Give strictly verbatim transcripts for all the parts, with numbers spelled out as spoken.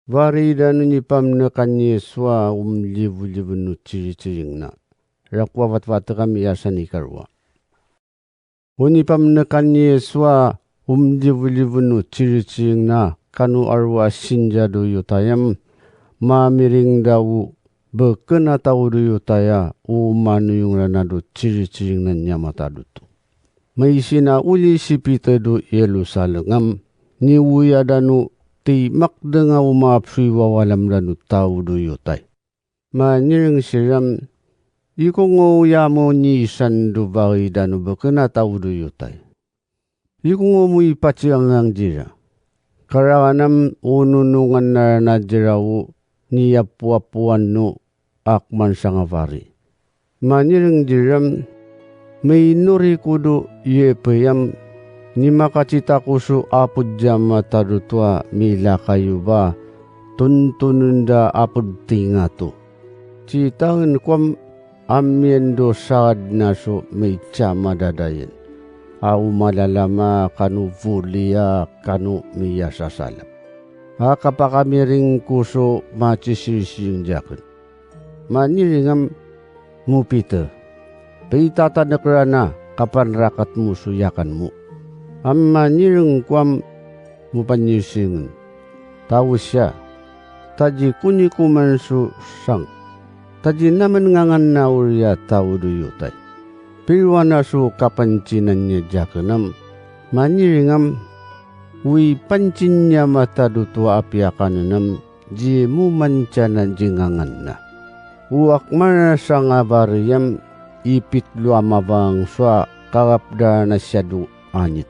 Bari dano nipamnekan iyan so a omlibolibon o cirici ringna. Rakowa vatvat kami a sanikarowa. O nipamnekan iyan so a omlibolibon o cirici ringna, kano a rowa a sindiya do iyo tayam, mamiring da o beken a taw do iyo taya o manoyong rana do cirici ringna niyan matado to. Maisina oli si Peter do Yerusalem am, niwoya dano timakdeng a oma a psoiwawalam dano taw do iyo tay. Manireng siran, ikongo oya mo nisan do bari dano beken a taw do iyo tay. Ikongo mo ipatiyangang dira. Karagan am ononongan anan dira o niyapowapowan no akman sangabari. Manireng diran, mainori ko do iyapay am, nimakatita ko so apo diyama tado to a milakay o ba tontonen da apo di tingato. Citaen ko am, amiyan do saad na so maitsa madadayen a o malalama kano voliya kano miyasasalap a kapakamiring ko so macisirisiring diyaken. Manireng am mo Peter, paitatanek rana kapanrakat mo so yakan mo. Am manireng ko am mo panyirsirengen, taw siya, tadi ko nikoman so sang, tadi naman ngangan na oriya taw do iyo tay. Pirowa na so kapancinan niyan diyaken am. Manireng am, o ipancin niyan matado to a apiya kanen am, di mo mancana di ngangan na. O akman sangabari am, ipitlo a mabang so a kagapda na siya do anit.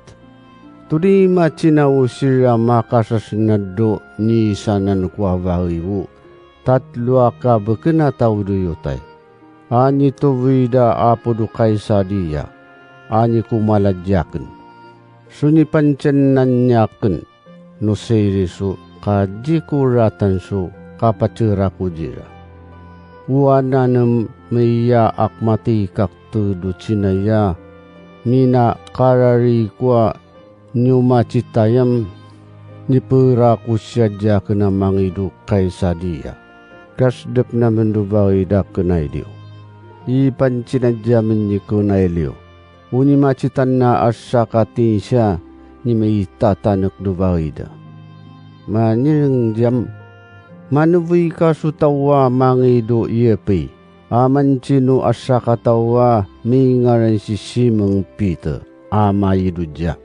Todi macina o sira makasasnad do nisanan ko a bari o tatlo a kabeken a taw do iyo tay. Ani tobi da apo do Kaisariya, ani ko mala diyaken. So nipancinan iyan aken, no siri so ka di ko ratan so kapatera ko dira. O anan em miya ak mati kak todo cinaya, mina karari ko a niyo macitayam, nipera ko siya diyaken a mangido Kaisariya. Kasdep namen do bari da kena iliyo. Ipancina diyamen i kena iliyo. O ni macitan na asakatin siya ni maitatanek do bari da. Manireng diyam, manobi ka so taw a mangido iyapay. A mancino a sakataw a mingaran si Simon Peter a maido diya.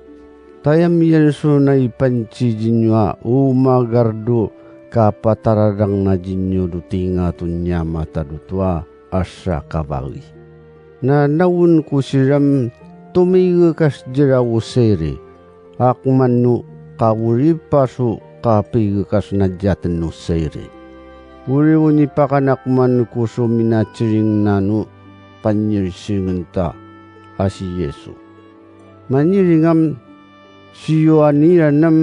Tayam iyan so naipanci diniyo a o magardo kapataradang na diniyo do tingato niya matado to a sakabari. Na naon ko siran tomigekas dira o siri, akman no kaworipa so kapigekas na diyaten o siri. Wori o nipakanak man ko so minaciringnan o panyirsiringen ta a si Yesu. Maniring am, siyoan iran am,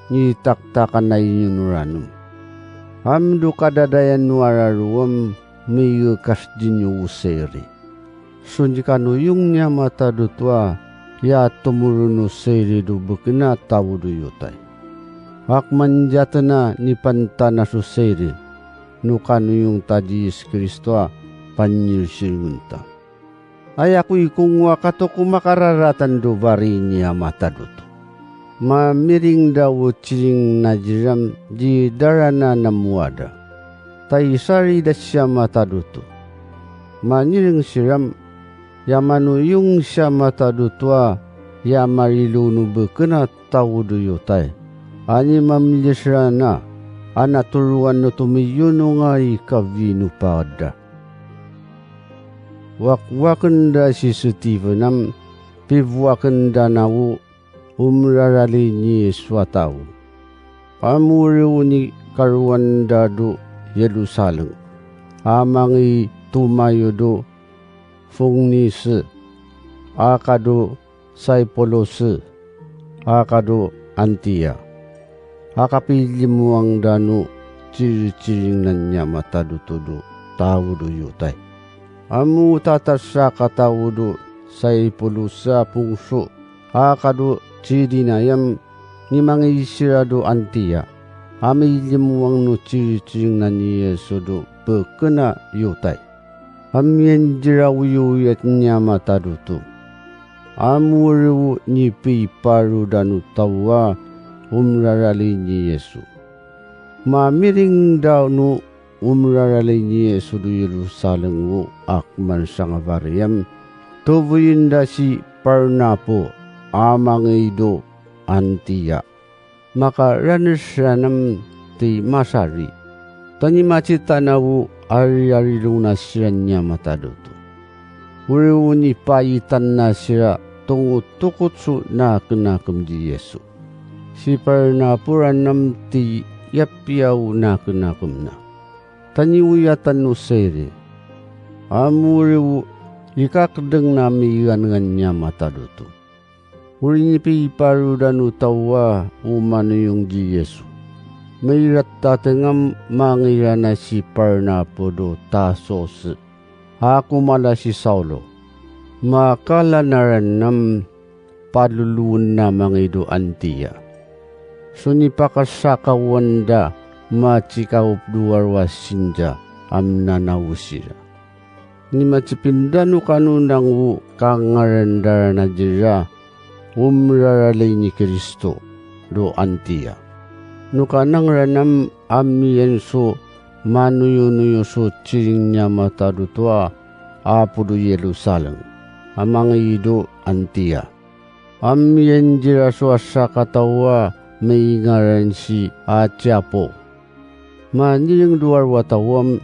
nitaktakan a iniyonoran om. Am do kadadayan o araro am, migekas diniyo o siri. So ndikanoyong niya matado to a, ya tomoron o siri do beken a taw do iyo tay. Akman diyaten a nipantana so siri, no kanoyong ta di Yesu Kristo a panyirsiringen ta. Aya ko ikongo a kato ko makararatan do bari niya matado to. Mamiring da o ciring na diran di darana na mowada. Tay sari da siya matado to. Maniring siran, ya manoyong siya matado to a, ya marilo no beken a taw do iyo tay. Ani mamliya siran a, ana toroan o tomiyonong a ikabino pagada. Wakwaken da si Stephen am, pibowaken da na o, o merarali ni so a taw. Amori o nikarowan da do Yerusalem, a mangitomayo do Fonise, a ka do Saipolose, a ka do Antia. A kapilimoang da no ciriciring nan niya matado to do taw do iyo tay. Amo tatas a kataw do Saipolose a pongso, a ka do Cirinayam, ni mangisira do Antia. a mailmowang o ciringciring na ni Yesu do pekena yotay. A miyanjira o oyagoyag niyan a matad oto. A mori o nipiparodan o taw a omeraralay ni Yesu. Mamiring da no omeraralay ni Yesu do Yerusalem o akman sangabariam. Toboyin da si Parnapo a mangido Antia. Makaranes ranem ti masari. Tani macitana o ari-ari lona siran niyan a matad oto. Ori o nipayitan na sira tongo tokot so nakenakem di Yesu. Si Parnapo ranem ti yapiya o nakenakem na. Tani oyatan o sere. A mori o ikakedeng na migangan niyan a matad oto. Ori nipiparodan o taw a omanoyong di Yesu. Mairat a tengam mangirana si Parnapo do Tarsos. A komala si Saulo. Makala na ranem palolowen na mangido Antia. So nipakasakawan da macikaop do waro a sinda a menanaw sira. Ni macipinda no kanonang o kangarandaran a dira omeraralay ni Kristo do Antia. No kanang ranem a miyan so manoyonoyo so ciring niyan a matad oto a apo do Yerusalem a mangido Antia. A miyanjira so sakataw a mingaran si Atiapo. Maniring do waro a taw am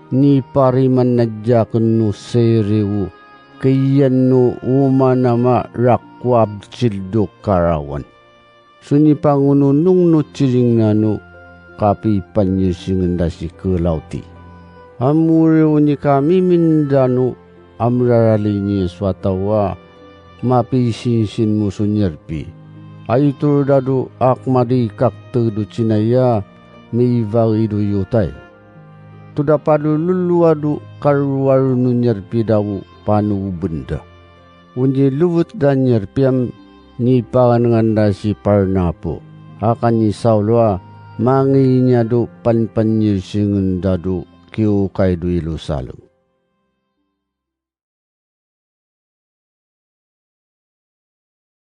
nipariman na diyaken o sere o kiyan o oman a marako a bcil do karawan. So nipangononong no ciring na no kapipanyirsingan da si Kelawti. A mori o nikamiminda no a meraralay ni Yesu a taw a mapisinsin mo so nyarpi. A itoro da do akmadi kakte do cinaya mibagi do yotay. Toda palololowa do karowaro no nyarpi da o panoben da. O nilowet da nyarpi am nipagangan da si Parnapo. A kani Saulo a manginya do panpanyirsingan da do kiyokay do Yerusalem.